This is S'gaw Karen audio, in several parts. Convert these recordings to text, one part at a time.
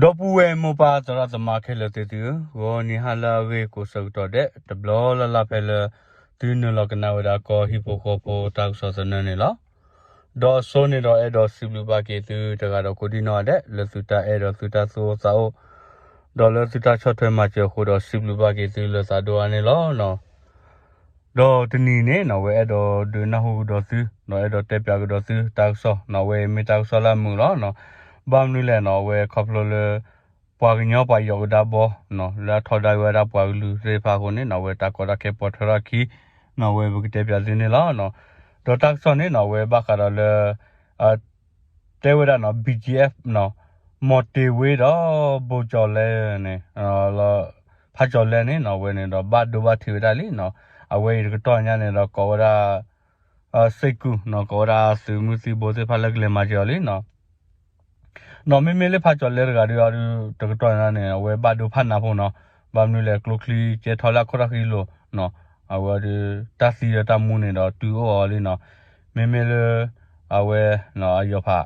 ဒီပုၢ်ဝဲၢ်မိၢ်ပၢ်သရၣ်သမါခဲလၢာ်သ့ၣ်သုဧၢ, ဂီၤနံၤဟါလၢအဂ့ၤကိးဆၢကတီၢ်ဒဲး တဘျီလၢ်လၢ်ဖဲလၢ သုနုာ်လီၤကနၣ်ဝဲဒၣ်ကီၢ်ဟံၣ်ဖိဃီဖိတၢ်ကစီၣ်သနၢၣ်န့ၣ်လီၤ. ဒီးအဆိန့ၣ်ဒီးအဲၣ်ဒိးစံးဘျုးဘၣ်က့ၤသုတဂၤဒီးကိးဒံနီၢ်ဂၤဒဲး လၢသုတၢ်အဲၣ်ဒီးသုတၢ်သူၣ်အိၣ်သးအိၣ် ဒီးလၢသုတၢ်ဆီၣ်ထွဲမၤစၢၤအဃိဒီးစံးဘျုးဘၣ်က့ၤသုလၢသးဒိၣ်အါန့ၣ်လီၤ. ဒီးတနံၤန့ၣ်နီၤ အဝဲအဲၣ်ဒိးဒုးနၢ်ဟူကဒီးသု ဒီးအဲၣ်ဒိးတဲပၠးကဒီးသုတၢ်ကစီၣ်နီၤ အဝဲအံၤမ့ၢ်တၢ်ကစီၣ်လၢအမုာ်လီၤနီၤ. ဘၣ်မနုၤလဲၣ်နီၤ အဝဲခီဖျိလၢ ပှၤကညီပှၤယီၤကဒါဘီနီၤ လၢအထီဒါက့ၤဝဲဒၣ်ပှၤကလုာ်သ့ၣ်တဖၣ်အဃိန့ၣ်နီၤ အဝဲတၢ်ကီတၢ်ခဲပိာ်ထွဲထီၣ်အခံနီၤ အဝဲပကတဲပၠးသုန့ၣ်လီၤ. ဒီးတၢ်ကစီၣ်န့ၣ်နီၤ အဝဲဘၣ်ဃးဒီးလၢ တဲဝဲဒၣ်နီၤ ဘီၣ်ကၠံၣ်အဲၣ် နီၤ မီၣ်တ့ၢ်ဝ့ဒီး ဘိၣ်ကၠီၣ်လဲန့ၣ် ဖးကၠီၣ်လဲန့ၣ်နီၤ အဝဲန့ၣ်ဒီးဘၣ်ဒိဘၣ်ထံးဝဲဒၣ်လံနီၤ. အဝဲအံၤတကတီၢ်ညါန့ၣ်ဒီးကိးဝဲဒၣ် စ့ၢ်ကူၣ်နီၤ ကိးဝဲဒၣ်သုးမုၢ်သံၣ်ဘိသ့ၣ်တဖၣ်လၢကလဲၤမၤစၢၤအီၤလံနီၤ. နီၤမ့မ့ၢ်လၢဖးကၠီၣ်လဲတဂၤဒီးအီၤဒုး တကတီၢ်ညါန့ၣ် အဝဲဘၣ်ဒိဖးနးဖိနီၤ ဘၣ်မနုၤလဲၣ် ကျိချံကဲထီၣ်လၢအခီၣ်ထီၣ်ဃံလိၤနီၤ အဝဲဒုး တၢ်သံဒီးတၢ်မူန့ၣ်ဒီးတုၤအိၣ်အီၤလံနီၤ. မ့မ့ၢ်လၢ အဝဲ အယီၤဖး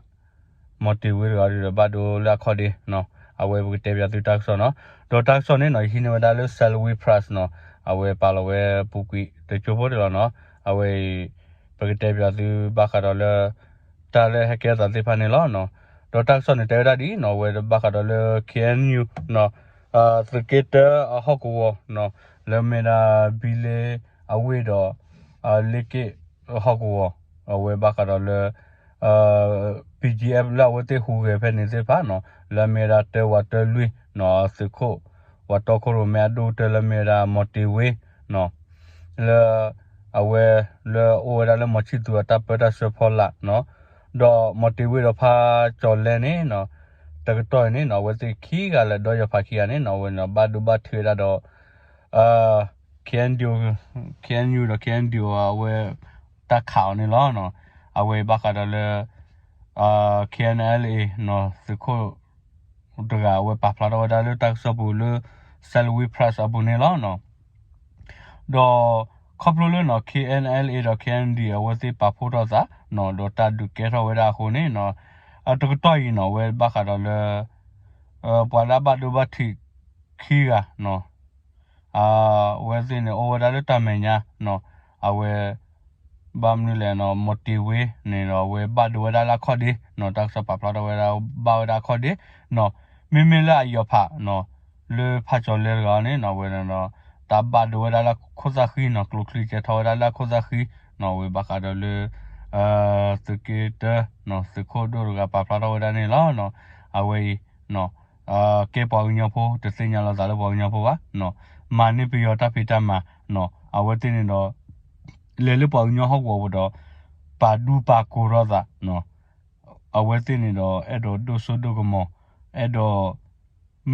မီၣ်တ့ၢ်ဝ့တဂၤဒုးဒီးဘၣ်ဒိလၢအခီၣ်ဒ့နီၤ အဝဲပကတဲပၠးသုတၢ်ကစီၣ်နီၤ. ဒီးတၢ်ကစီၣ်န့ၣ်နီၤ ယဟံးန့ၢ်ဝဲဒၣ်လၢ Salween Press နီၤ အဝဲပာ်လီၤဝဲပူၤကွံာ်တကၠိဖိတ့ၢ်လီၤနီၤ. အဝဲအံၤ ပကတဲပၠးသုဘၣ်ဃးဒီးလၢ တၢ်လၢဟဲကဲအသးသ့ၣ်တဖၣ်န့ၣ်လီၤ. ဒီးတၢ်ကစီၣ်န့ၣ်တဲဝဲဒၣ်ဒ်အံၤနီၤ အဝဲဘၣ်ဃးဒီးလၢ KNU နီၤ သုးက့တၢအဟီၣ်ကဝီၤနီၤ လၢမ့ၢ်ဒၣ်ဘံလ့အဝ့ၢ်ဒီး လ့က့ၣ်အဟီၣ်ကဝီၤ အဝဲဘၣ်ဃးဒီးလၢ BGF လၢအဝဲသ့ၣ်ဟူးဂဲၤဖဲန့ၣ်သ့ၣ်တဖၣ်နီၤ လၢအမ့ၢ်ဝဲဒၣ်တၢဝးတၢလွံၢ်နီၤ သုးခိၣ် ပှၤတီခိၣ်ရိၣ်မဲအဒိၣ်ကတၢၢ်လၢအမ့ၢ်ဝဲဒၣ်မီၣ်တ့ၢ်ဝ့နီၤ လၢ အဝဲ လၢအအိၣ်ဝဲဒၣ်လၢမီၢ်ဆံၣ်သူၤအတၢ်ပၢတၢ်ဆှၢဖီလာ်နီၤ ဒီးမီၣ်တ့ၢ်ဝ့ဒီးဖးကၠီၣ်လဲန့ၣ်နီၤ တကတီၢ်အံၤန့ၣ်နီၤ အဝဲသ့ၣ်ခံဂၤလၢာ်ဒီးယီၤဖးခံဂၤန့ၣ်နီၤ အဝဲန့ၣ်ဒီးဘၣ်ဒိဘၣ်ထံးဝဲဒၣ်ဒီး KNDO KNU ဒီး KNDO အဝဲ တၢ်ခးအီၤန့ၣ်လီၤ. အဝဲဘၣ်ဃးဒီးလၢ KNLA နီၤ သုးခိၣ် တဂၤအဝဲပာ်ဖျါထီၣ်ဝဲဒၣ်လၢတၢ်ကစီၣ်ပူၤလၢ Salween Press အပူၤန့ၣ်လီၤ. ဒီးခီဖျိလၢနီၤ KNLA ဒီး KNDO အဝဲသ့ၣ်ပာ်ဖှိၣ်ထီၣ်သးနီၤ ဒီးတၢ်ဒုးကဲထီၣ်ဝဲဒၣ်အဃိန့ၣ်နီၤ တကတီၢ်အံၤနီၤ အဝဲဘၣ်ဃးဒီးလၢ ပှၤလၢအဘၣ်ဒိဘၣ်ထံးခံဂၤနီၤ အဝဲသ့ၣ်န့ၣ်အိၣ်ဝဲဒၣ်လၢတၢ်မဲာ်ညါနီၤ အဝဲ ဘၣ်မနုၤလဲၣ်နီၤ မီၣ်တ့ၢ်ဝ့န့ၣ်ဒီး အဝဲဘၣ်ဒိဝဲဒၣ်လၢအခီၣ်ဒ့နီၤ တၢ်ကစီၣ်ပာ်ဖျါထီၣ်ဝဲဒၣ်ဘၣ်ဝဲဒၣ်အခီၣ်ဒ့နီၤ မ့မ့ၢ်လၢအယီၤဖးနီၤ လၢဖးကၠီၣ်လဲတဂၤန့ၣ်နီၤ အဝဲန့ၣ်ဒီး တၢ်ဘၣ်ဒိဝဲဒၣ်လၢခိၣ်သၣ်ဃံနီၤ ကျိချံကဲထီၣ်ဝဲဒၣ်လၢအခိၣ်သၣ်ဃံနီၤ အဝဲဘၣ်ဃးဒီးလၢ သုးက့တၢနီၤ သုးခိၣ်ဒိၣ်တဂၤပာ်ဖျါထီၣ်ဝဲဒၣ်န့ၣ်လီၤ. အဝဲအံၤ ကဲပှၤကညီဖိ တသ့ၣ်ညါလီၤသးလၢပှၤကညီဖိဘၣ်နီၤ မၤန့ၢ်ပယီၤတၢ်ဖံးတၢ်မၤနီၤ အဝဲသ့ၣ်န့ၣ်ဒီး လဲၤလၢပှၤကညီဟီၣ်ကဝီၤပူၤဒီး ပာ်ဒူပာ်ကိၢ်ထီၣ်သးနီၤ အဝဲသ့ၣ်န့ၣ်ဒီး အဲၣ်ဒိးဒိၣ်စိဒိၣ်ကမီၤ အဲၣ်ဒိး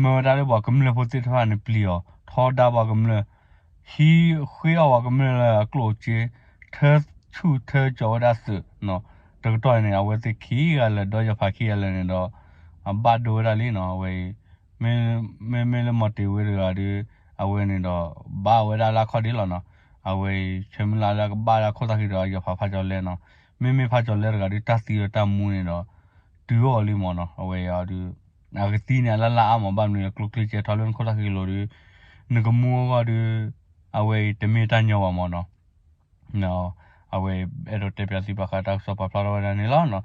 မၢဝဲဒၣ်လၢပှၤကမျၢၢ်ဖိသ့ၣ်တဖၣ်န့ၣ်ပျံၤအီၤ ထီဒါပှၤကမျၢၢ် ဟံးဃ့အီၣ်ပှၤကမျၢၢ်လၢအကျိၣ်အစ့ ထၢဆူၣ်ထၢကၠီၤဝဲဒၣ်သုးနီၤ တကတီၢ်အံၤန့ၣ် အဝဲသ့ၣ်ခံဂၤလၢာ်ဒီးယီၤဖးခံဂၤလၢာ်န့ၣ်ဒီး အဘၣ်ဒိဝဲဒၣ်လံနီၤ အဝဲအံၤ မ့မ့ၢ်လၢမီၣ်တ့ၢ်ဝ့တဂၤဒီး အဝဲန့ၣ်ဒီး ဘၣ်ဝဲဒၣ်လၢအခီၣ်ဒ့လီၤနီၤ အဝဲအံၤ ဆၢမုၢ်လၢ်လၢကဘၣ်လၢခိၣ်သၣ်ဃံဒီးယီၤဖးဖးကၠီၣ်လဲနီၤ မ့မ့ၢ်ဖးကၠီၣ်လဲတဂၤဒီး တၢ်သံဒီးတၢ်မူန့ၣ်ဒီး တုၤအီၤလံမးနီၤ အဝဲအံၤဒီး အကသံန့ၣ်အလၢ်လၢ်အါမး ဘၣ်မနုၤလၢကျိချံကဲထီၣ်လၢနခိၣ်သၣ်ဃံလိၤဒီး နကမူအဂီၢ်ဒီး အဝဲအံၤတမ့ၢ်တၢ်ညီဘၣ်မးနီၤ အဝဲအဲၣ်ဒိးတဲပၠးသုဘၣ်ဃးတၢ်ကစီၣ်ပာ်ဖျါထီၣ်ဝဲဒၣ်န့ၣ်လီၤ.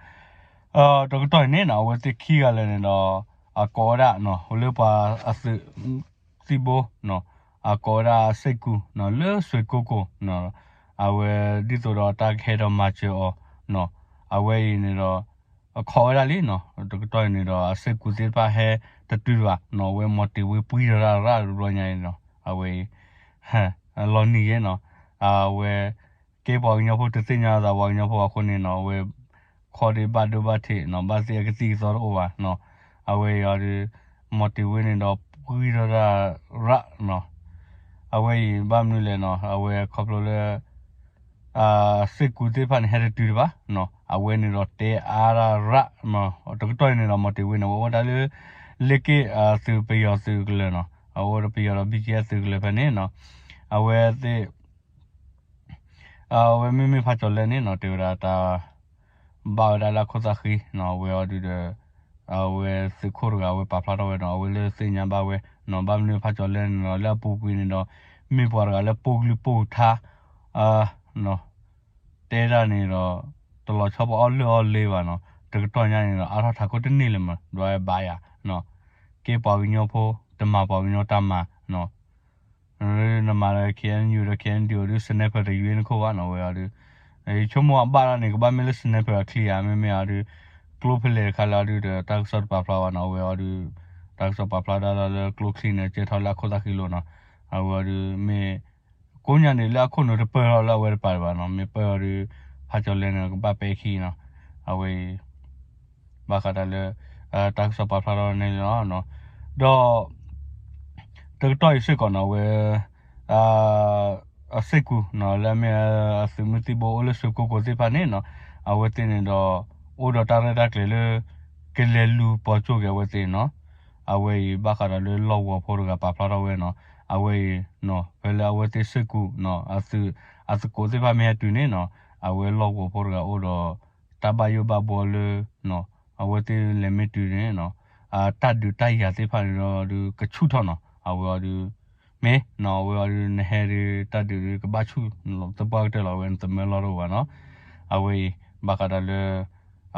တကတီၢ်အံၤန့ၣ်နီၤ အဝဲသ့ၣ်ခံဂၤလၢာ်န့ၣ်ဒီး အကိးဝဲဒၣ်နီၤ လၢပှၤအသုးသံၣ်ဘိနီၤ အကိးဝဲဒၣ်စ့ၢ်ကူၤနီၤ လၢစွ့ၢ်ကိကိၣ်နီၤ အဝဲဒ်သိးဒီးတၢ်ကဟဲဒီးမၤစၢၤအီၤ အဝဲအံၤန့ၣ်ဒီး ခိးဝဲဒၣ်လံနီၤ တကတီၢ်အံၤန့ၣ်ဒီး အစ့ၢ်ကူၤသ့ၣ်တဖၣ်ဟဲတတုၤဘၣ်နီၤ အဝဲမီၣ်တ့ၢ်ဝ့ပှံထီၣ်တၢ်ရၣ်တဘျီညါအံၤနီၤ အဝဲအံၤ လီၤနံၤယဲနီၤ အဝဲ ကဲပှၤကညီဖိတသ့ၣ်ညါအသးပှၤကညီဖိအဃိန့ၣ်နီၤ အဝဲ ခီဒီးဘၣ်ဒိဘၣ်ထံးနီၤ ဘၣ်သ့ၣ်အကသံၣ်ကသီတအိၣ်ဘၣ်နီၤ အဝဲအံၤဒီး မီၣ်တ့ၢ်ဝ့န့ၣ်ဒီးပှံထီၣ်တၢ်ရၣ်နီၤ အဝဲအံၤဘၣ်မနုၤလဲၣ်နီၤ အဝဲခီဖျိလၢ စ့ၢ်ကူၤသ့ၣ်တဖၣ်န့ၣ် ဟဲတတုၤတဘၣ်နီၤ အဝဲန့ၣ်ဒီးတဲအါတၢ်ရၣ်နီၤ တကတီၢ်အံၤန့ၣ်ဒီး မီၣ်တ့ၢ်ဝ့န့ၣ် အဝဲအိၣ်ဝဲဒၣ်လၢ လ့က့ၣ်သုးပယီၤသုးကလၢၤနီၤ အဝဲအိၣ်ဒီးပယီၤဒီး ဘံၣ်ကၠံၣ်အဲၣ်သုးကလၢၤဖဲန့ၣ်နီၤ အဝဲသ့ၣ် အဝဲမ့မ့ၢ်ဖးကၠီၤလဲန့ၣ်နီၤ တဲဝဲဒၣ်တၢ် ဘၣ်ဝဲဒၣ်လၢအခိၣ်သၣ်ဃံနီၤ အဝဲအီၤဒုးဒီး အဝဲသုးခိၣ်တဂၤ အဝဲပာ်ဖျါထီၣ်ဝဲဒီး အဝဲလၢသ့ၣ်ညါဘၣ်ဝဲနီၤ, ဘၣ်မနုၤဖးကၠီၤလဲၣ်န့ၣ်ဒီး လၢအပူၤကွံာ်န့ၣ်ဒီး မ့ၢ်ပှၤတဂၤလၢပိာ်ကလုၢ်ပိာ်ကထါ တဲဒၣ်န့ၣ်ဒီး တလီၤဆီပအီၣ်လၢၢ်အီၣ်လ့ဘၣ်နီၤ, တကတီၢ်ညါန့ၣ်ဒီး အါထီၣ်ထးခိၣ်တန့ၢ်လၢၤမး ဒွးဝဲဘၣ်ယၤနီၤ, ကဲပှၤကညီဖိ တမၤပှၤကညီတၢ်မၤနီၤ, နမၤဒီး K N U ဒီး K N D O ဒုး sniper တယွ့နခိၣ်ဘၣ်နီၤ အဝဲအီၤဒုး ယဆိကမိၣ်အဘၣ်ဒၣ်န့ၣ် ကဘၣ်မ့ၢ်လၢ sniper အချံဧါ မ့မ့ၢ်အီၤဒုး ကျိဖဲလဲၣ်တခါလၢအီၤဒုးဒီး တၢ်ကစီၣ်တပာ်ဖျါဘၣ်နီၤ, အဝဲအီၤဒုး တၢ်ကစီၣ်ပာ်ဖျါဒၣ်လၢကျိချံန့ၣ် ကဲထီၣ်လၢအခိၣ်သၣ်ဃံလိၤနီၤ, အဝဲအီၤဒုးမ့ၢ် ကိးညါန့ၣ် လၢအခိၣ်နူာ်တပၢၢ်ထီၣ်လၢအဝဲတပၤတဘၣ်နီၤ, မ့ၢ်ပၢၢ်အီၤဒုး ဖးကၠီၤလဲၣ်န့ၣ် ကဘၣ်ပဲာ်ခံနီၤ, အဝဲအံၤ ဘၣ်ဃးဒီးလၢ တၢ်ကစီၣ်ပာ်ဖျါထီၣ်န့ၣ်လီၤ. ဒီး တကတီၢ်အံၤစ့ၢ်ကီးနီၤ အဝဲ အစ့ၢ်ကီးနီၤ လၢအမ့ၢ်အသုးမုၢ်သံၣ်ဘိအိၣ်လၢစူကိကိးသ့ၣ်တဖၣ်န့ၣ်နီၤ, အဝဲသ့ၣ်န့ၣ်ဒီး အိၣ်ဒီးတၢ်ရဲၣ်တၢ်ကျဲၤလၢ ကလဲၤလူၤပိာ်ကၠိက့ၤအဝဲသ့ၣ်နီၤ, အဝဲအံၤဘၣ်ဃးဒီးလၢလီၢ်ကဝီၤဖိတဂၤပာ်ဖျါထီၣ်ဝဲနီၤ, အဝဲအံၤ ဖဲလၢအဝဲသ့ၣ်စ့ၢ်ကီးနီၤ အသုး အသုးကိးသ့ၣ်တဖၣ်မ့ၢ်ဟဲတုၤန့ၣ်နီၤ အဝဲလီၢ်ကဝီၤဖိတဂၤအိၣ်ဒီး တၢ်ဘၣ်ယိၣ်ဘၣ်ဘှီလၢ အဝဲသ့ၣ်လဲၤမ့ၢ်တုၤန့ၣ်နီၤ တၢ်ဒုးတၢ်ယၤသ့ၣ်တဖၣ်န့ၣ်ဒီးဒုးကဆူၣ်ထီၣ်နီၤ, အဝဲအီၤဒုး မ့ၢ်နီၤ အဝဲအီၤဒုး နဟဲဒုး တၢ်ဒုးဒုးကဘၣ်ဆူၣ်သပှၢ်ကတၢၢ်လီၤ အဝဲနသမၢလီၢ်တအိၣ်ဘၣ်နီၤ, အဝဲအံၤ ဘၣ်ဃးဒီးလၢ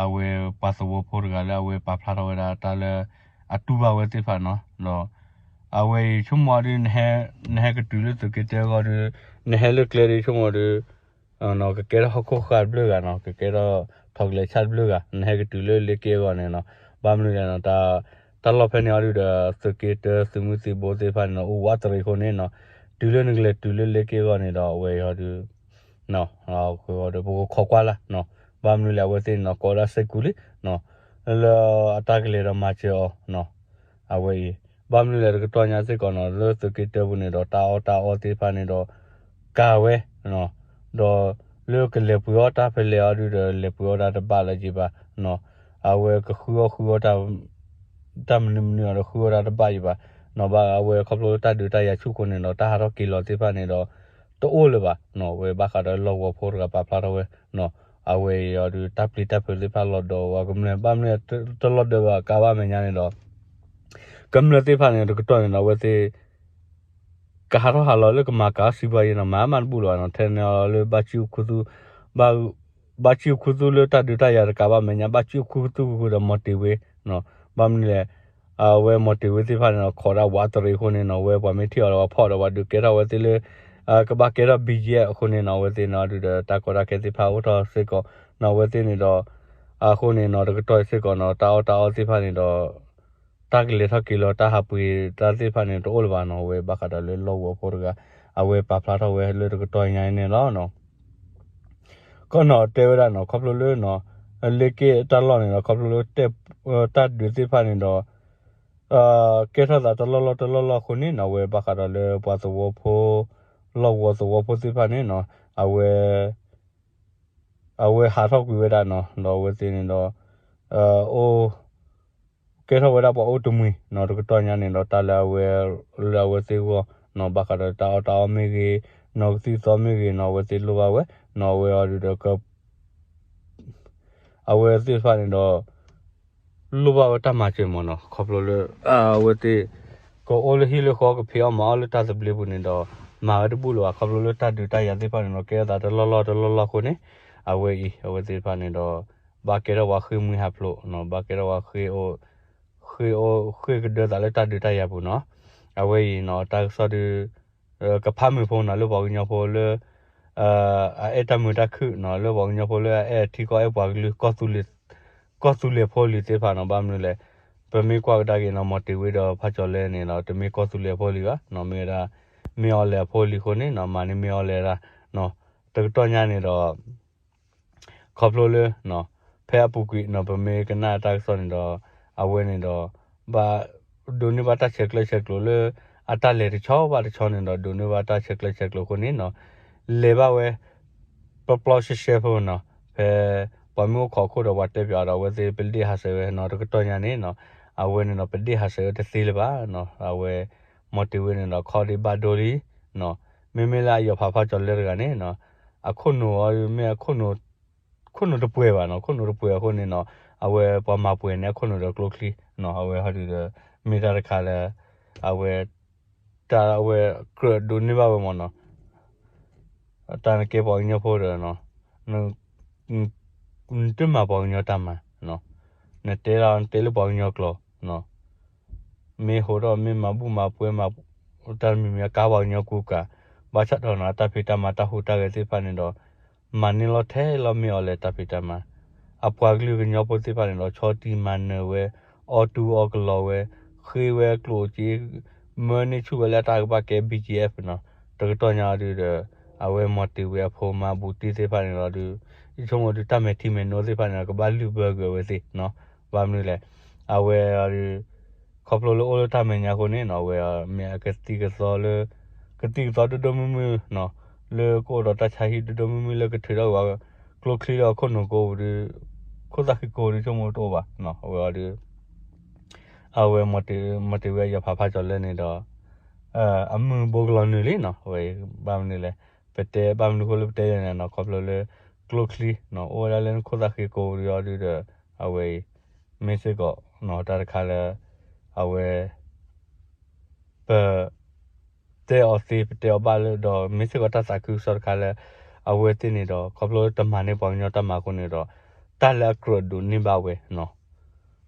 အဝဲပှၤသဝီဖိတဂၤလၢအဝဲပာ်ဖျါထီၣ်ဝဲဒၣ်တၢ်လၢ အတူၢ်ဘၣ်ဝဲသ့ၣ်တဖၣ်နီၤ, ဒီး အဝဲအံၤဆိကမိၣ်အီၤဒုး နဟဲကတုၤလၢသုးက့တၢအဂီၢ်ဒုး နဟဲလၢကျဲဒုးဆိကမိၣ်အီၤဒုး ကကဲထီၣ်ဟီၣ်ခိၣ်ဃၢ်တဘျုးဂၤနီၤ, ကကဲထီၣ်ထီၣ်ကလဲၤဆၣ်တဘျုးဂၤ နဟဲကတုၤလၢလ့က့အဂီၢ်န့ၣ်နီၤ, ဘၣ်မနုၤလဲၣ်နီၤ တၢ်လီၢ်ဖဲန့ၣ်အီၤဒုးဒီး သုးက့တၢသုးမုၢ်သံၣ်ဘိသ့ၣ်တဖၣ်န့ၣ်နီၤ အိၣ်ဝးတရံးအဃိန့ၣ်နီၤ, တုၤလၢနကလဲၤတုၤလၢလ့က့အဂီၢ်န့ၣ်ဒီး အဝဲအံၤအီၤဒုး ဒီးပကခိးကွၢ်လၢ် ဘၣ်မနုၤလဲၣ် အဝဲသ့ၣ်န့ၣ်နီၤ ကိးဒၣ်စ့ၢ်ကီးလံ လၢအတၢ်ကလဲၤဒီးမၤစၢၤအီၤ အဝဲအံၤ ဘၣ်မနုၤလဲၣ်တကတီၢ်ညါစ့ၢ်ကီးနီၤ လၢသုးက့တၢပူၤန့ၣ်ဒီး တၢ်အီၣ်တၢ်အီသ့ၣ်တဖၣ်န့ၣ်ဒီး ကၤဝဲ ဒီးလၢကလဲၤပှ့ၤအီၣ်တၢ်ဖဲလဲၣ်အီၤဒုးဒီး လဲၤပှ့ၤအီၣ်တၢ်တဘၣ်လၢၤဘၣ်နီၤ, အဝဲကဃုအီၣ်ဃုအီတၢ် တၢ်မနုၤမနုၤအီၤဒီးဃုအီၣ်တၢ်တဘၣ်အံၤဘၣ်နီၤ, ဘၣ်အဝဲခီဖျိလၢတၢ်ဒုးတၢ်ယၤဆူၣ်အဃိန့ၣ်ဒီး တၢ်ဟးထီၣ်က့ၤလီၤသ့ၣ်တဖၣ်န့ၣ်ဒီး တအိၣ်လၢၤဘၣ်နီၤ, အဝဲဘၣ်ဃးဒီးလီၢ်ကဝီၤဖိတဂၤပာ်ဖျါထီၣ်ဝဲနီၤ, အဝဲအံၤအီၤဒုး တၢ်ပျံၤတၢ်ဖုးသ့ၣ်တဖၣ်လီၤဒီးဝဲကမျၢၢ် ဘၣ်မနုၤတလီၤဒၢးဘၣ်ကးဘၣ်မဲာ်ညါန့ၣ်ဒီး ကမျၢၢ်သ့ၣ်တဖၣ်န့ၣ် တကတီၢ်န့ၣ်ဒီး အဝဲသ့ၣ် ကဟးထီၣ်ဟးလီၤလၢကမၤကၤအီၣ်စံးဘၣ်ယဲနီၤ မၤမးတဘူၣ်လၢၤဘၣ်နီၤ, ထဲန့ၣ်အီၤလၢဘၣ်ကၠံၣ်အိၣ်ခူသူၣ် ဘၣ်ကၠံၣ်အိၣ်ခူသူၣ်လၢတၢ်ဒုးတၢ်ယၤတကးဘၣ်မဲာ်ညါ ဘၣ်ကၠံၣ်အိၣ်ခူသူၣ်ဃုာ်ဒီးမီၤတ့ၤဝ့နီၤ, ဘၣ်မနုၤလဲၣ် အဝဲမီၤတ့ၤဝ့သ့ၣ်တဖၣ်န့ၣ်ဒီး ခိးဒၣ်ဝးတရံးအဃိန့ၣ်နီၤ အဝဲပှၤမ့ၢ်ထံၣ်အီၤဒီးပှၤဖီၣ်ဒီးပှၤဒုးကဲထီၣ်အဝဲသ့ၣ်လၢ ကဘၣ်ကဲထီၣ် ဘံယဲၢ် အဃိန့ၣ်နီၤ အဝဲသ့ၣ်န့ၣ်အီၤဒုးဒီး တၢ်ကီတၢ်ခဲသ့ၣ်တဖၣ်အိၣ်ထီၣ်စ့ၢ်ကီးနီၤ အဝဲသ့ၣ်န့ၣ်ဒီး အဃိန့ၣ်နီၤ တကတီၢ်အံၤစ့ၢ်ကီးနီၤ တၢ်အီၣ်တၢ်အီသ့ၣ်တဖၣ်န့ၣ်ဒီး တၢ်ကလဲၤထီၣ်က့ၤလီၤ တၢ်ဟးပှ့ၤတၢ်သ့ၣ်တဖၣ်န့ၣ် တအိၣ်လၢၤဘၣ်နီၤ, အဝဲဘၣ်ဃးဒီးလၢလီၢ်ကဝီၤဖိတဂၤ အဝဲပာ်ဖျါထီၣ်ဝဲလၢတကတီၢ်ညါအံၤန့ၣ်လီၤ. ကီၢ်နီၤတဲဝဲဒၣ်နီၤ ခီဖျိလၢနီၤ လ့က့တၢ်လီၢ်န့ၣ်ဒီး ခီဖျိလၢ တၢ်ဒုးသ့ၣ်တဖၣ်န့ၣ်ဒီး ကဲထီၣ်သးတလီၢ်လီၢ်တလီၢ်လီၢ်အဃိန့ၣ်နီၤ အဝဲဘၣ်ဃးဒီးလၢပှၤသဝီဖိ လီၢ်ကဝီၤသဝီဖိသ့ၣ်တဖၣ်န့ၣ်နီၤ အဝဲ အဝဲဟးထီၣ်ကွံာ်ဝဲဒၣ်နီၤ ဒီးအဝဲသ့ၣ်န့ၣ်ဒီး အိၣ် ကဲထီၣ်ဝဲဒၣ်ပှၤအိၣ်တမှံၤနီၤ တကတီၢ်ညါန့ၣ်ဒီး တၢ်လၢအဝဲ လၢအဝဲသ့ၣ်အဂီၢ်နီၤ ဘၣ်ဃးဒီးတၢ်အီၣ်တၢ်အီမ့ၢ်ဂ့ၤ နီၤကသံၣ်သီမ့ၢ်ဂ့ၤနီၤ အဝဲသ့ၣ်လိၣ်ဘၣ်ဝဲနီၤ အဝဲအီၤဒုးဒီး အဝဲသ့ၣ်တဖၣ်န့ၣ်ဒီး လိၣ်ဘၣ်ဝဲတၢ်မၤစၢၤမးနီၤ ခီဖျိလၢ အဝဲသ့ၣ် ကအိၣ်လၢဟံၣ်လၢဃီကဖံးအီၣ်မၤအီၣ်လၢတၢ်သဘျ့ပူၤန့ၣ်ဒီး မၤဝဲတဘူၣ်လၢၤဘၣ် ခီဖျိလၢတၢ်ဒုးတၢ်ယၤသ့ၣ်တဖၣ်န့ၣ်ဒီး ကဲထီၣ်သးတလီၢ်လီၢ်တလီၢ်လီၢ်အဃိန့ၣ် အဝဲအံၤ အဝဲသ့ၣ်တဖၣ်န့ၣ်ဒီး ဘၣ်ကဲထီၣ်ပှၤဃ့ၢ်မှံဟးဖျိးနီၤ ဘၣ်ကဲထီၣ်ပှၤ ဃ့ၢ်အိၣ် ဃ့ၢ်ကဒၢသးလၢတၢ်ဒုးတၢ်ယၤပူၤနီၤ အဝဲအံၤနီၤ တၢ်ကစီၣ်ဒုး ကဖးမုာ်ဖိနီၤ လၢပှၤကညီဖိလၢ အအဲၣ်တၢ်မုာ်တၢ်ခုၣ်နီၤ လၢပှၤကညီဖိလၢအအဲၣ်ထံကီၢ်အဲၣ်ပှၤကလုာ် ကီၢ်သူလ့ၤဖိလံၤသ့ၣ်တဖၣ်နီၤ ဘၣ်မနုၤလဲၣ် ပမ့ၢ်ကွၢ်ကဒါက့ၤနီၤ မီၤတ့ၤဝ့ဒီးဖးကၠီၤလဲၣ်န့ၣ်ဒီး တမ့ၢ်ကီၢ်သူလ့ၤဖိလံၤဘၣ်နီၤ မ့ၢ်ဝဲဒၣ် မ့ၢ်အီၤလဲၣ်အဖိလံၤအဃိန့ၣ်နီၤ မၤန့ၢ်မ့ၢ်အီၤလဲၣ်ဒၣ်နီၤ တကတီၢ်ညါန့ၣ်ဒီး ခီဖျိလၢ ဖဲအပူၤကွံာ်နီၤ ပမ့ၢ်ကနၣ်တၢ်ကစီၣ်န့ၣ်ဒီး အဝဲန့ၣ်ဒီး ဘၣ် ဒိးန့ၢ်ဘၣ်တၢ်ဆဲးကျၢဆဲးကျိးလၢ အတၢ်လဲၤတဆီဘၣ်တဆီန့ၣ်ဒီး ဒိးန့ၢ်ဘၣ်တၢ်ဆဲးကျၢဆဲးကျိးအဃိန့ၣ်နီၤ လဲၤဘၣ်ဝဲ ပျီပျီရှဲရှဲဖိနီၤ ဖဲ ပှၤမ့ၢ်အိၣ်ခိးခိၣ်ဒီးပှၤတဲပၠးဒီး အဝဲသ့ၣ်ပဒ့ၣ်ဟးဆှဲးဝဲနီၤ တကတီၢ်ညါန့ၣ်နီၤ အဝဲန့ၣ်ဒီး ပဒ့ၣ်ဟးဆှဲးဝဲတသ့လၢၤဘၣ်နီၤ အဝဲ မီၤတ့ၤဝ့န့ၣ်ဒီး ခီဒံးဘၣ်ဒိလံနီၤ မ့မ့ၢ်လၢအယီၤဖးဖးကၠီၤလဲၣ်တဂၤန့ၣ်နီၤ အခိၣ်နူာ်အီၤမ့ၢ်အခိၣ်နူာ် ခိၣ်နူာ်တပှဲၤဘၣ်နီၤ ခိၣ်နူာ်တပှဲၤအဃိန့ၣ်နီၤ အဝဲပှၤမၤပှဲၤန့ၣ်အခိၣ်နူာ်ဒီးကျိချံနီၤ အဝဲဟီဒုးဒီး မ့ၢ်တၢ်တခါလၢ အဝဲ တၢ်အဝဲကြၢးဒိးန့ၢ်ဘၣ်ဝဲမ့ၢ်နီၤ တၢ်နကဲပှၤကညီဖိဒီး နတမၤပှၤကညီတၢ်မၤ, နတဲလီၤနတဲလၢပှၤကညီကျိာ်, မ့ၢ်ဟိးထီၣ်မ့ၢ်မၤဘူၣ်မၤပှဲၤမၤ တၢ်တမံၤမံၤအကါပှၤကညီကူကၤ, ဘၣ်ဆၣ်ဒီးနီၤ အတၢ်ဖံးတၢ်မၤတၢ်ဟူးတၢ်ဂဲၤသ့ၣ်တဖၣ်န့ၣ်ဒီး မၤန့ၢ်လီၤထဲလီၤမ့ၢ်အီၤလဲၤတၢ်ဖံးတၢ်မၤ, အပှၤကလုာ်ကညီဖိသ့ၣ်တဖၣ်န့ၣ်ဒီး ဆီတံၢ်မၤနၢၤဝဲ, အီၣ်တူၢ်အီၣ်ကလီဝဲ, ဃ့ဝဲကျိၣ်စ့, မၢန့ၢ်ဆူၣ်ဝဲလၢအတၢ်ကဘၣ်ကဲ ဘံၣ်ကၠံၣ်အဲၣ်ဖ် နီၤ, တကတီၢ်ညါအီၤဒုးဒီး အဝဲမီၤတ့ၤဝ့အဖိမါဘူးတံၢ်သ့ၣ်တဖၣ်န့ၣ်ဒီးဒုး ယဆိကမိၣ်ဒုးတၢ်မဲာ်ထံမဲာ်နိသ့ၣ်တဖၣ်န့ၣ်ဒီး ကဘၣ်လုၢ်ဘၢကွံာ်အဝဲသ့ၣ်နီၤ, ဘၣ်မနုၤလဲၣ်, အဝဲအီၤဒုး ခီဖျိလၢအိၣ်လၢတၢ်မဲာ်ညါအဃိန့ၣ်နီၤ အဝဲအီၤမ့ၢ်အကသံၣ်ကသီလၢ ကသံၣ်ကသီဒိၣ်ဒိၣ်မုၢ်မုၢ်နီၤ, လၢကအိၣ်ဒီးတၢ်ဆါဟံၣ်ဒိၣ်ဒိၣ်မုၢ်မုၢ်လၢကထုးထီၣ်ဝဲ ကျိချံလၢအခိၣ်နူာ်ကိးပူၤဒုး ခိၣ်သၣ်ဃံကိးပူၤဒုးဆိကမိၣ်တအိၣ်ဘၣ်နီၤ, အဝဲအီၤဒုး အဝဲမီၤတ့ၤဝ့အယီၤဖးဖးကၠီၤလၢန့ၣ်ဒီး အမုၢ်ဘိကလီၤနုာ်လံနီၤ, အဝဲဘၣ်မနုၤလဲၣ်, ပတဲဘၣ်မနုၤအဃိလၢပတဲယဲန့ၣ်နီၤ ခီဖျိလၢ ကျိချံနီၤ အိၣ်ဝဲဒၣ်လၢနခိၣ်သၣ်ဃံကိးပူၤဒုးအီၤဒုးဒီး အဝဲအံၤ မ့ၢ်စ့ၢ်ကီးနီၤ တၢ်တခါလၢ အဝဲ ပ တဲအီၤသ့ ပတဲအီၤဘၣ်လၢဒီး မ့ၢ်စ့ၢ်ကီးတၢ်သးခုကစီၣ်တခါလၢ အဝဲသ့ၣ်န့ၣ်ဒီး ခီဖျိလၢတမၤန့ၢ်ပှၤကညီတၢ်မၤအဃိန့ၣ်ဒီး တၢ်လၢအကြၢးဒိးန့ၢ်ဘၣ်ဝဲနီၤ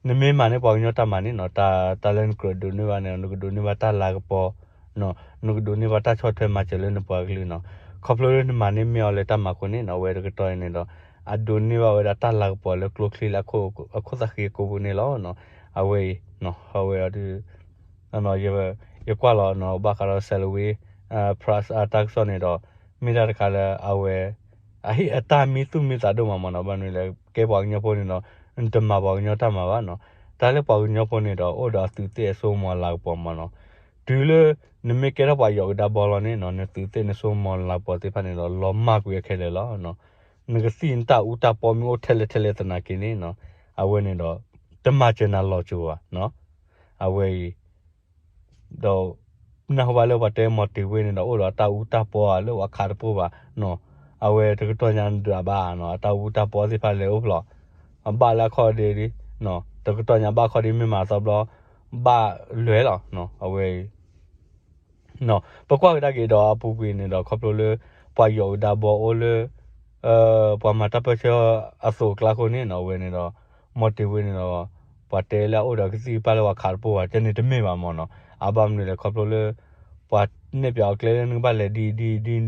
နမ့ၢ်မၤန့ၢ်ပှၤကညီတၢ်မၤန့ၣ်နီၤ တၢ် တၢ်လၢနကြၢးဒိးန့ၢ်ဘၣ်န့ၣ် နကဒိးန့ၢ်ဘၣ်တၢ်လၤကပီၤနီၤ နကဒိးန့ၢ်ဘၣ်တၢ်ဆီၣ်ထွဲမၤစၢၤလၢနပှၤကလုာ်နီၤ ခီဖျိလၢနမၤန့ၢ်မ့ၢ်အီၤလၢတၢ်မၤအဃိန့ၣ်နီၤ အဝဲတကတီၢ်အံၤန့ၣ်ဒီး အဒိးန့ၢ်ဘၣ်ဝဲဒၣ်တၢ်လၤကပီၤလၢကျိချံလၢအခိၣ်သၣ်ဃံအကိးပူၤန့ၣ်လီၤနီၤ အဝဲအံၤ အဝဲအီၤဒုး ယကွၢ်လီၤနီၤ ဘၣ်ဃးဒီး Salween Press အတၢ်ကစီၣ်န့ၣ်ဒီး မ့ၢ်တၢ်တခါလၢအဝဲ အဟ့ၣ်အတၢ်မံသူၣ်မံသးဒိၣ်မးမးနီၤ ဘၣ်မနုၤလဲၣ် ကဲပှၤကညီဖိန့ၣ်ဒီး နတမၤပှၤကညီတၢ်မၤဘၣ်နီၤ တၢ်လၢပှၤကညီဖိန့ၣ်ဒီး အိၣ်ဒီးအသုးသ့ၣ်အစိကမီၤလၤကပီၤမးနီၤ တုၤလၢ နမ့ၢ်ကဲထီၣ်ပှၤယီၤကဒါဘီလီၤန့ၣ်နီၤ နသုးသ့ၣ်နစိကမီၤလၤကပီၤသ့ၣ်တဖၣ်န့ၣ်ဒီး လီၤမၢ်ကွံာ်အခဲလၢာ်လီၤ နကသံၣ်နတၢ်အူတၢ်ပီမ့ၢ်အိၣ်ထဲလဲၣ်ထဲလဲၣ်သနာ်က့န့ၣ်နီၤ အဝဲန့ၣ်ဒီး တမၤစၢၤနၤလီၤစၢၤဘၣ်နီၤ အဝဲအံၤ ဒီး နၢ်ဟူဘၣ်လၢပှၤတဲမီၤတ့ၤဝ့န့ၣ်ဒီး အိၣ်ဒီးတၢ်အူတၢ်ပီဧါ လၢပှၤခးတပိၢ်ဘၣ်နီၤ အဝဲတကတီၢ်ညါဒွးဘၣ်နီၤ အတၢ်အူတၢ်ပီသ့ၣ်တဖၣ်လဲၤအိၣ်ဖျိ အဘၣ်လၢအခီၣ်ဒ့ဒ် တကတီၢ်ညါဘၣ်ခီၣ်ဒ့မ့ၢ်မၤသီဘျီ ဘၣ်လွဲၤလီၤ အဝဲအံၤ ပကွၢ်ကဒါက့ၤဒီးအပူၤကွံာ်န့ၣ်ဒီး ခီဖျိလၢ ပှၤယီၤကဒါဘီအိၣ်လၢ ပှၤမၤတၢ်ပၢၢ်ဆၢအသိးအကျါအဃိန့ၣ်နီၤ အဝဲန့ၣ်ဒီး မီၤတ့ၤဝ့န့ၣ်ဒီး ပှၤတဲလၢအအိၣ်ဒီးကသံၣ်ကပၢ်လၢပှၤခးတပိၢ်ဘၣ် တဲန့ၣ်တမ့ၢ်ဘၣ်မးနီၤ အဘၣ်မနုၤလဲၣ် ခီဖျိလၢ ပှၤနဲၣ်ပၠးအီၤကျဲလၢနကဘၣ်လဲၤဒ်အံၤဒ်အံၤဒ်အံၤဒ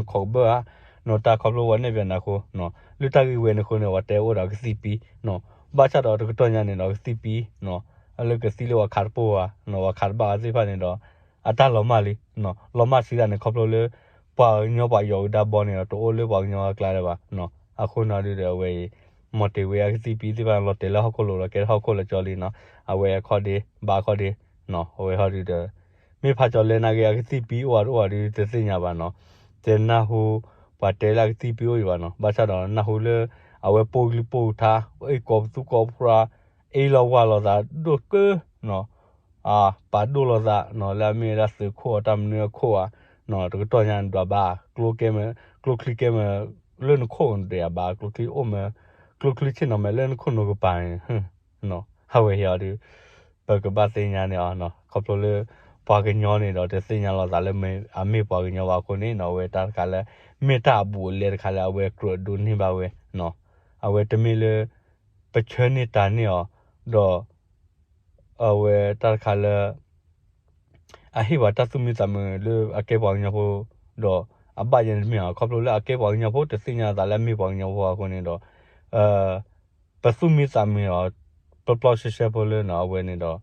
်အံၤဒ်နုၤနီၤ ပှၤခိးခိၣ်နာ်က့နီၤ ခိးကဘၢၣ်ဧါ နီၤတၢ်ခီဖျိပှၤနဲၣ်ပၠးနၤအဃိ လၢတၢ်ဂ့ၢ်ဝဲန့ၣ်အဃိန့ၣ် ပှၤတဲအိၣ်ဒီးကသံၣ်ပံ ဘၣ်ဆၣ်ဒီးတကတီၢ်ညါန့ၣ်ဒီးကသံၣ်ပံ လၢကသံၣ်လၢပှၤခးတပိၢ်ဘၣ် ပှၤခးတဘၣ်အီၤသ့ၣ်တဖၣ်န့ၣ်ဒီး အတၢ်လီၤမၢ်လံ လီၤမၢ်စံးဒၣ်န့ၣ် ခီဖျိလၢ ပှၤကညီပှၤယီၤကဒါဘီန့ၣ်ဒီး တအိၣ်လၢပှၤကညီအကျါလၢၤဘၣ် အဃိန့ၣ်ဒုးဒီးအဝဲအံၤ မီၤတ့ၤဝ့အကသံၣ်ပံသ့ၣ်တဖၣ်န့ၣ် လီၤတဲာ်လၢဟီၣ်ခိၣ်လိၤဒီးကဲထီၣ်ဟီၣ်ခိၣ်လီၤကၠီလံနီၤ အဝဲအခီၣ်ဒ့ ဘၣ်အခီၣ်ဒ့ အဝဲဟီၣ်ဒုးဒီး မ့ၢ်ဖးကၠီၤလဲနၤဂ့ၤ အကသံၣ်ပံအိၣ်အတအိၣ်ဒုးတသ့ၣ်ညါဘၣ်နီၤ တနၢ်ဟူ ပှၤတဲလၢအကသံၣ်ပံအိၣ်အံၤဘၣ်နီၤ ဘၣ်ဆၣ်ဒီးနၢ်ဟူလၢ အဝဲပိာ်ကလုၢ်ပိာ်ကထါ အ့ၣ်ကိးပသူကိးပှၤ အ့ၣ်လိာ်ဝါလိာ်သးဒိၣ်ကၢနီၤ ပာ်ဒိၣ်လိာ်သးနီၤ လၢအမ့ၢ်ဝဲဒၣ်သုးခိၣ်အတၢ်မနုၤအခိၣ်ဧါ တကတီၢ်ညါဒွးဘၣ် ကျိကဲမ့ၢ် ကျိချံကဲမ့ၢ် လၢနခိၣ်ဒဲးအဘၣ် ကျိချံအိၣ်မ့ၢ် ကျိချံဆ့ၣ်နီၤမ့ၢ်လၢနခိၣ်နူာ်ကပၤန့ၣ် အဝဲဟ့ၣ်အီၤဒုး ပကဘၣ်သ့ၣ်ညါန့ၣ်အီၤ ခီဖျိလၢ ပှၤကညီန့ၣ်ဒီး တသ့ၣ်ညါလိာ်သးလၢအမ့ၢ်ပှၤကညီဘၣ်အဃိန့ၣ်နီၤ အဝဲတၢ်တခါလၢ မ့ၢ်တၢ်အဘူးအလဲတခါလၢအဝဲကြၢးဒိးန့ၢ်ဘၣ်ဝဲ အဝဲတမ့ၢ်လၢ ပဆၢန့ၢ်တၢ်န့ၢ်အီၤ ဒီး အဝဲတၢ်တခါလၢ အဟ့ၣ်ပှၤတၢ်သူၣ်မံသးမုာ်လၢအကဲပှၤကညီဖိ ဒီးအဘၣ်ယဲန့ၣ်တမ့ၢ်အီၤ ခီဖျိလၢအကဲပှၤကညီဖိ တသ့ၣ်ညါသးလၢအမ့ၢ်ပှၤကညီဖိအဃိန့ၣ်ဒီး ပသူၣ်မံသးမုာ်အီၤ ပျီပျီဆှဲဆှဲဖိလၢနီၤ အဝဲန့ၣ်ဒီး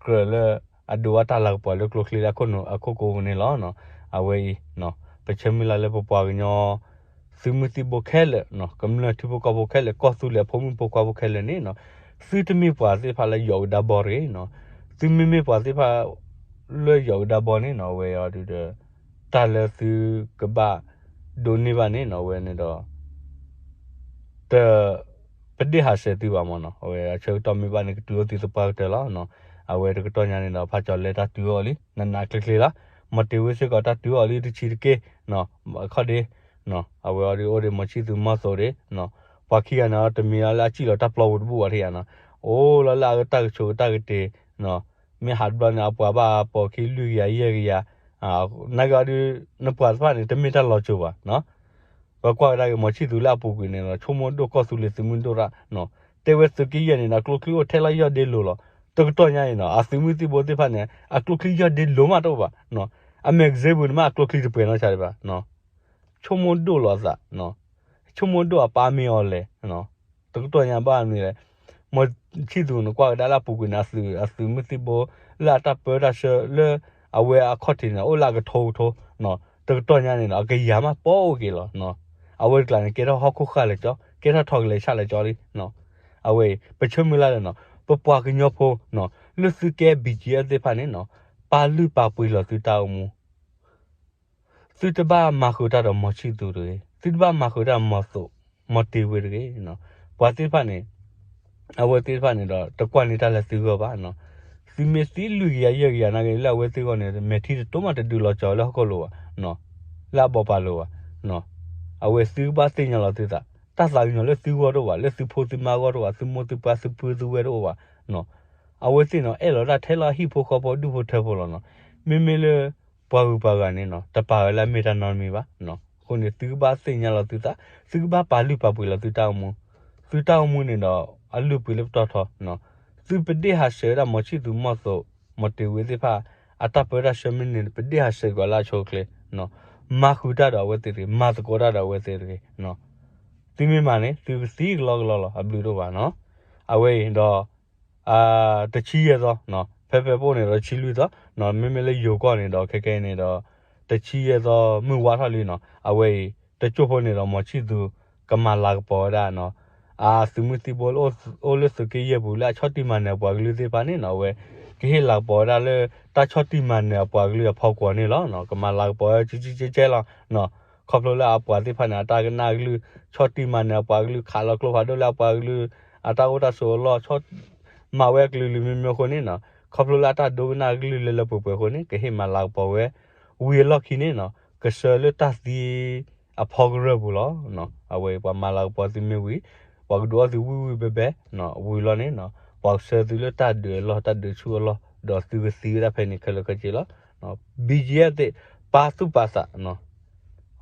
ကြၢးလၢအဒိးဘၣ်တၢ်လၤကပီၤလၢကျိချံလၢအခိၣ်နူာ်အခိၣ်ကိးပူၤန့ၣ်လီၤ. အဝဲအံၤ ပဆၢမုၢ်လၢ်လၢပပှၤကညီ သုးမုၢ်သံၣ်ဘိခဲလၢာ် ကမျၢၢ်ထံဖိကီၢ်ဖိခဲလၢာ် ကီၢ်သူလ့ၤအဖိမုၣ်ဖိခွါဖိခဲလၢာ်န့ၣ်နီၤ သုတမ့ၢ်ပှၤသ့ၣ်တဖၣ်လၢယီၤကဒါဘီတဂ့ၤနီၤ သုမ့မ့ၢ်ပှၤသ့ၣ်တဖၣ် လၢယီၤကဒါဘီန့ၣ်နီၤ အဝဲအံၤဒုးဒီး တၢ်လၢသုကဘၣ်ဒိးန့ၢ်ဘၣ်န့ၣ်နီၤ အဝဲန့ၣ်ဒီး တ ပဒ့ၣ်ဟးဆှဲးသုဘၣ်မ့ၢ်နီၤ အဝဲအဆၢကတီၢ်မ့ၢ်ဘၣ်န့ၣ် ကတုၤအိၣ်သုသပှၢ်ကတၢၢ်လီၤ. အဝဲတကတီၢ်ညါန့ၣ်ဒီး ဖးကၠီၤလဲတၢ်တုၤအီၤလံ နးနးကျ့ကျ့လီၤ. မီၤတ့ၤဝ့စ့ၢ်ကီးတၢ်တုၤအီၤလံတဆံးတက့ၢ် အခီၣ်ဒ့ အဝဲအံၤဒုးအိၣ်ဒံးမီၤဆံၣ်သူမီၤသိးဒံး ပှၤခံဂၤန့ၣ် တမ့ၢ်လၢအစံၣ်လီၤတၢ်ပျီပူၤတဘူၣ်ဘၣ်ထံၣ်ယါနီၤ, အိၣ်လီၤလၢအတၢ်ကဆိးကတၢၢ်ကတ့ၢ်, မ့ၢ်ဟးတဘျီန့ၣ် အပှၤဘၣ်ပိာ်ခံလွံၢ်ကယၤယဲၢ်ကယၤ, နာ်က့အီၤဒုး နပှၤတဖၣ်န့ၣ် တမ့ၢ်တၢ်လီၤစိၤဘၣ်နီၤ. ပကွၢ်ကဒါက့ၤ မီၤဆံၣ်သူၤလၢအပူၤကွံာ်န့ၣ်ဒီး ဆိကမိၣ်ဒိၣ်ကီၢ်သူလ့ၤသုးမုၢ်ဒိၣ်ရၣ်, တဲဝဲသုးက့ယဲၢ်န့ၣ်ဒီး အကျိချံအိၣ်ထဲလီၤယီၢ်ဒ့လိၤလီၤ. တကတီၢ်ညါအံၤနီၤ အသုးမုၢ်သံၣ်ဘိသ့ၣ်တဖၣ်န့ၣ် အကျိချံယီၢ်ဒ့လိၤမးတအိၣ်ဘၣ်, အmagazineပူၤန့ၣ်မး အကျိချံတပှဲၤနီၢ်ဆါဒံးဘၣ်. ဆိကမိၣ်ဒိၣ်လီၤသး, ဆိကမိၣ်ဒိၣ်အပၢ်မ့ၢ်အီၤလဲၣ်, တကတီၢ်ညါဘၣ်မနုၤလဲၣ်, မီၤဆံၣ်သူၤန့ၣ် ကွၢ်ကဒါလၢအပူၤကွံာ်န့ၣ် အသုးမုၢ်သံၣ်ဘိ လၢအတၢ်ပၢတၢ်ဆှၢလၢ အဝဲအခီၣ်ထံးန့ၣ် အိၣ်လၢအကထိကထိ, တကတီၢ်ညါန့ၣ်ဒီး အကယၤမးပိာ်အိၣ်က့ၤလီၤ. အဝဲတကျါန့ၣ် ကဲထီၣ်ဟီၣ်ခိၣ်ဃၢ်လဲၤကၠီ, ကဲထီၣ်ထီၣ်ကလဲၤဆၣ်လဲၤကၠီလံ. အဝဲအံၤ ပဆၢမုၢ်လၢ်လၢနီၤ ပပှၤကညီဖိ လၢသုကဲ ဘံၣ်ကၠံအၢသ့ၣ်တဖၣ်န့ၣ်နီၤ ပာ်လုၢ်ပာ်ပှ့ၤလီၤသုတၢ်အိၣ်မူ သုတဘၣ်မၤဃုာ်တၢ်ဒီးမီၤဆံၣ်သူၤတဂ့ၤ, သုတဘၣ်မၤဃုာ်တၢ်မီၤသိး မီၤတ့ၤဝ့တဂ့ၤ. ပှၤသ့ၣ်တဖၣ်န့ၣ် အဝဲသ့ၣ်တဖၣ်န့ၣ်ဒီး တကွၢ်န့ၢ်တၢ်လၢသုဂီၢ်ဘၣ်. သုမ့ၢ်သံလွံၢ်ကယၤယဲၢ်ကယၤနာ်က့ လၢအဝဲသ့ၣ်ဂီၢ်န့ၣ် မဲာ်ထံတတိၤမးတဒုးလီၤကီၤလၢဟီၣ်ခိၣ်လိၤဘၣ်, လၢအဘီၣ်ပာ်လိၤဘၣ်. အဝဲသုကဘၣ်သ့ၣ်ညါလီၤသုသး, တၢ်သးကညီၤလၢသုဂီၢ်တအိၣ်ဘၣ်, လၢသုဖိသုမါဂီၢ်တအိၣ်ဘၣ်, သုမိၢ်သုပၢ်သုပုၢ်သုဝဲၢ်တအိၣ်ဘၣ်. အဝဲသ့ၣ်နီၤ အဲၣ်လီၤတၢ်ထဲလီၤဟံၣ်ဖိဃီဖိဒူၣ်ဖိထၢဖိလီၤနီၤ. မ့မ့ၢ်လၢ ပှၤဂုၤပှၤဂၤန့ၣ်နီၤ တပာ်ဝဲလၢအမ့ၢ်တၢ်နီတမံၤဘၣ်. အဃိန့ၣ် သုကဘၣ်သ့ၣ်ညါလီၤသုသး, သုကဘၣ်ပာ်လုၢ်ပာ်ပှ့ၤလီၤသုတၢ်အိၣ်မူ, သုတၢ်အိၣ်မူန့ၣ်ဒီး အလုၢ်ပှ့ၤလၢပတီၢ်ထီ, သုပဒ့ၣ်ဟးဆှဲးဝဲဒၣ်မီၤဆံၣ်သူၤမီၤသိး မီၤတ့ၤဝ့သ့ၣ်တဖၣ် အတၢ်ပၢတၢ်ဆှၢမ့ၢ်န့ၣ် ပဒ့ၣ်ဟးဆှဲးကွံာ်လၢအဆိအချ့, မၤဃုာ်တၢ်ဒီးအဝဲသ့ၣ်တဂ့ၤ, မၤသကိးတၢ်ဒီးအဝဲသ့ၣ်တဂ့ၤ. သုမ့ၢ်မၤန့ၣ် သုကသံကလီကလီလီၤ အဘျုးတအိၣ်ဘၣ်နီၤ. အဝဲအံၤဒီး တဆံယဲၢ်သီ, ဖဲဖဲပအိၣ်န့ၣ်ဒီးတဆံလွံၢ်သီ, မ့မ့ၢ်လၢယိၤကီၢ်န့ၣ်ဒီး ခဲကဲအံၤန့ၣ်ဒီး တဆံယဲၢ်သီမုၢ်ဝါထီၣ်လံနီၤ. အဝဲအံၤ တစိၢ်ဖိန့ၣ်ဒီး မီၤဆံၣ်သူၤ ကမၤလၤကပီၤဝဲဒၣ်နီၤ အသုးမုၢ်သံၣ်ဘိ အိၣ်လၢသုးက့ယဲၢ်ပူၤလၢအဆီၣ်တံၢ်မၤနၢၤအပှၤကလုာ်သ့ၣ်တဖၣ်န့ၣ်နီၤ အဝဲ ကဟ့ၣ်လၤကပီၤဝဲဒၣ်လၢ တၢ်ဆီၣ်တံၢ်မၤနၢၤအပှၤကလုာ်အဖီကွီၤန့ၣ်လီၤ. ကမၤလၤကပီၤဝဲကကကဲကဲလီၤ. ခီဖျိလၢအပှၤသ့ၣ်တဖၣ်န့ၣ် အတၢ်ကနၣ်ကလုၢ် ဆီၣ်တံၢ်မၤနၢၤအပှၤကလုာ် ခးလီၤကျိဖးဒိၣ်လၢအပှၤကလုာ် အတၢ်အိၣ်တၢ်ဆိးအလီၢ် မၤဝဲအကလုာ်လုာ်မံမံအဃိန့ၣ်နီၤ ခီဖျိလၢအတၢ်ဒိကနၣ်ကလုၢ်လၢလၢပှဲၤပှဲၤအဃိန့ၣ် ကဟ့ၣ်မၤလၤကပီၤဝဲ ဝံၤအလီၢ်ခံန့ၣ်နီၤ ကဆှၢလၢတၢ်သံ အဖီကရၢၢ်ပူၤလီၤ. အဝဲပှၤမၤလၤကပီၤသုမ့ၢ်ဝံၤ ပှၤကဒုးအီၣ်သုဝံၣ်ဝံၣ်ဘဲဘဲ, ဝံၤလီၤန့ၣ်နီၤ ပှၤကဆှၢသုလၢတၢ်ဒုးအလီၢ် တၢ်ဒုးဆူၣ်အလီၢ် ဒီးသုကသံဝဲဒၣ်ဖဲန့ၣ်ခဲလၢာ်ခဲဆ့လီၤ. ဘံၣ်ကၠံအၢသ့ၣ် ပာ်သူၣ်ပာ်သး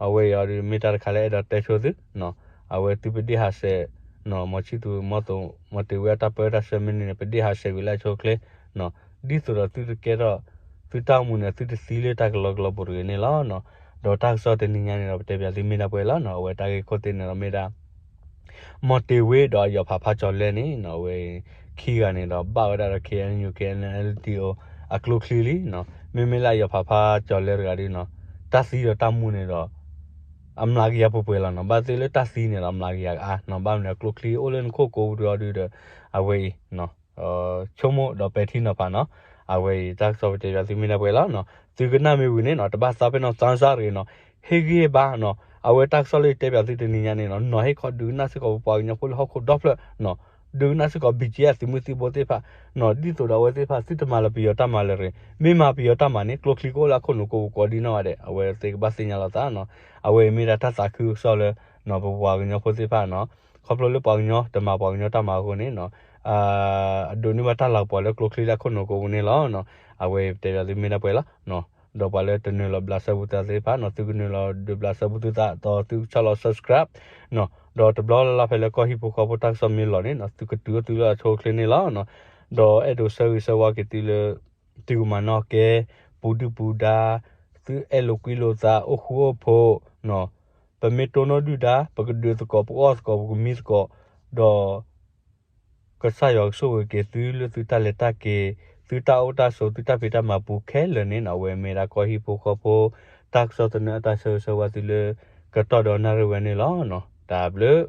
အဝဲအံၤအီၤဒုး မ့ၢ်တၢ်တခါလၢအဲၣ်ဒိးတဲဆိသု, အဝဲသုပဒ့ၣ်ဟးဆှဲး မီၤဆံၣ်သူၤ မီၤသိး မီၤတ့ၤဝဲအတၢ်ပၢတၢ်ဆှၢမ့ၢ်န့ၣ် ပဒ့ၣ်ဟးဆှဲးကွံာ်လၢအဆိအချ့, ဒ်သိးဒီးသုတကဲထီၣ် သုတၢ်အိၣ်မူန့ၣ် သုတသံလၢတၢ်ကလီကလီပူၤတဂ့ၤန့ၣ်လီၤ. ဒီးတၢ်ကစီၣ်တနံၤညါန့ၣ်ဒီး ပတဲပၠးသုမ့ၢ်ဒၣ်ပှဲၤလီၤ. အဝဲတၢ်ဂ့ၢ်ခိၣ်သ့ၣ်န့ၣ်ဒီးမ့ၢ်ဒၣ် မီၤတ့ၤဝ့ဒီးအယီၤဖးဖါကၠီၤလဲန့ၣ်နီၤ အဝဲ ခံဂၤန့ၣ်ဒီး ဘၣ်ဝဲဒၣ်ဒီး KNU KNLA LTO အကျိချံလံနီၤ. မ့မ့ၢ်လၢအယီၤဖးဖါကၠီၤလဲတဂၤဒုနီၤ တၢ်သံဒီးတၢ်မူန့ၣ်ဒီး အမျးကယၤပှဲၤပှဲၤလီၤနီၤ. ဘၣ်သ့ၣ်လၢတၢ်သံန့ၣ်ဒီး အမျးကယၤအါနီၤ. ဘၣ်မနုၤအကျိချံအိၣ်လၢနခိၣ်ကိးပူၤဒုအီၤဒုဒီး အဝဲအံၤ ဆိကမိၣ်ဒီးပဲာ်ထံနီၤဖးနီၤ. အဝဲအံၤ တၢ်ကစီၣ်ပတဲပၠးသုမ့ၢ်ဒၣ်ပှဲၤလီၤနီၤ. သုကနၣ်မ့ၢ်ဝံၤန့ၣ်နီၤ တဘၣ်သးပ့ၤနီၣ်သးစၢ်တဂ့ၤနီၤ. ဟ့ၣ်ဂံၢ်ဟ့ၣ်ဘါနီၤ. အဝဲတၢ်ကစီၣ်လၢယတဲပၠးသုတနံၤညါန့ၣ်နီၤ နီၤဟ့ၣ်ခီဒုးကနၣ်စ့ၢ်ကီးပပှၤကညီဖိလၢဟီၣ်ခိၣ်ဒီဖျၢၣ်နီၤ. ဒုးကနၣ်စ့ၢ်ကီး ဘံၣ်ကၠံအသုးမုၢ်သံၣ်ဘိသ့ၣ်တဖၣ်နီၤ. ဒ်သိးဒီးအဝဲသ့ၣ်တဖၣ် သုတမၤလၢပယီၤတၢ်မၤလၢၤတဂ့ၤ. မ့ၢ်မၤပယီၤတၢ်မၤန့ၣ် ကျိချံကအိၣ်လၢအခိၣ်နူာ်ကိးပူၤကိးဒံနီၢ်ဂၤဒဲး. အဝဲသ့ၣ်ကဘၣ်သ့ၣ်ညါလီၤသးနီၤ. အဝဲအံၤမ့ၢ်ဒၣ်တၢ်သးခုကစီၣ်လၢ ပပှၤကညီဖိသ့ၣ်တဖၣ်နီၤ ခီဖျိလၢပှၤကညီတမၤပှၤကညီတၢ်မၤအဃိန့ၣ်နီၤ အဒိးန့ၢ်ဘၣ်တၢ်လၤကပီၤလၢကျိချံလၢအခိၣ်နူာ်ကိးပူၤန့ၣ်လီၤ. အဝဲပတဲပၠးသုမ့ၢ်ဒၣ်ပှဲၤလီၤ. ဒီးပှၤလၢတနုာ်လီၤဘျးစဲဘူးသးသ့ၣ်တဖၣ်နီၤ သုကနုာ်လီၤဒုးဘျးစဲဘူးသုသး ဒီးသုကဆီၣ်လီၤ subscribe နီၤ ဒီးတဘျီလၢ်လၢ်ဖဲလၢကီၢ်ဟံၣ်ဖိဃီဖိတၢ်ကစီၣ်မ့ၢ်လီၤန့ၣ်နီၤ သုကတုၤအိၣ်သုလၢအဆိအချ့န့ၣ်လီၤ. ဒီးအဲၣ်ဒိးဆၢဂ့ၤဆၢဝါက့ၤသုလၢ သုကမၤနီၣ်ကဲ ပူၤဒုၣ်ပူၤဒါ သုအဲၣ်လိာ်ကွံလိာ်သး အိၣ်ဃူအိၣ်ဖိးနီၤ ပမ့ၢ်တိၢ်နီၣ်ဒုၣ်ဒါ ပကဒုးသကိး ပကအီၣ်သကိး ပကမံသကိး ဒီး ကစၢ်ယွၤကဆိၣ်ဂ့ၤက့ၤသုလၢသုတၢ်လဲၤတၢ်က့ၤ သုတၢ်အိၣ်တၢ်ဆိး သုတၢ်ဖံးတၢ်မၤပူၤခဲလၢာ်န့ၣ်နီၤ အဝဲမ့ၢ်ဒၣ်ကီၢ်ဟံၣ်ဖိဃီဖိ တၢ်ကစီၣ်သနၢၣ်အတၢ်ဆၢဂ့ၤဆၢဝါသုလၢ ကတီၢ်ဒီးနၣ်ရံၣ်ဝဲန့ၣ်လီၤ. တၢ်ဘျုး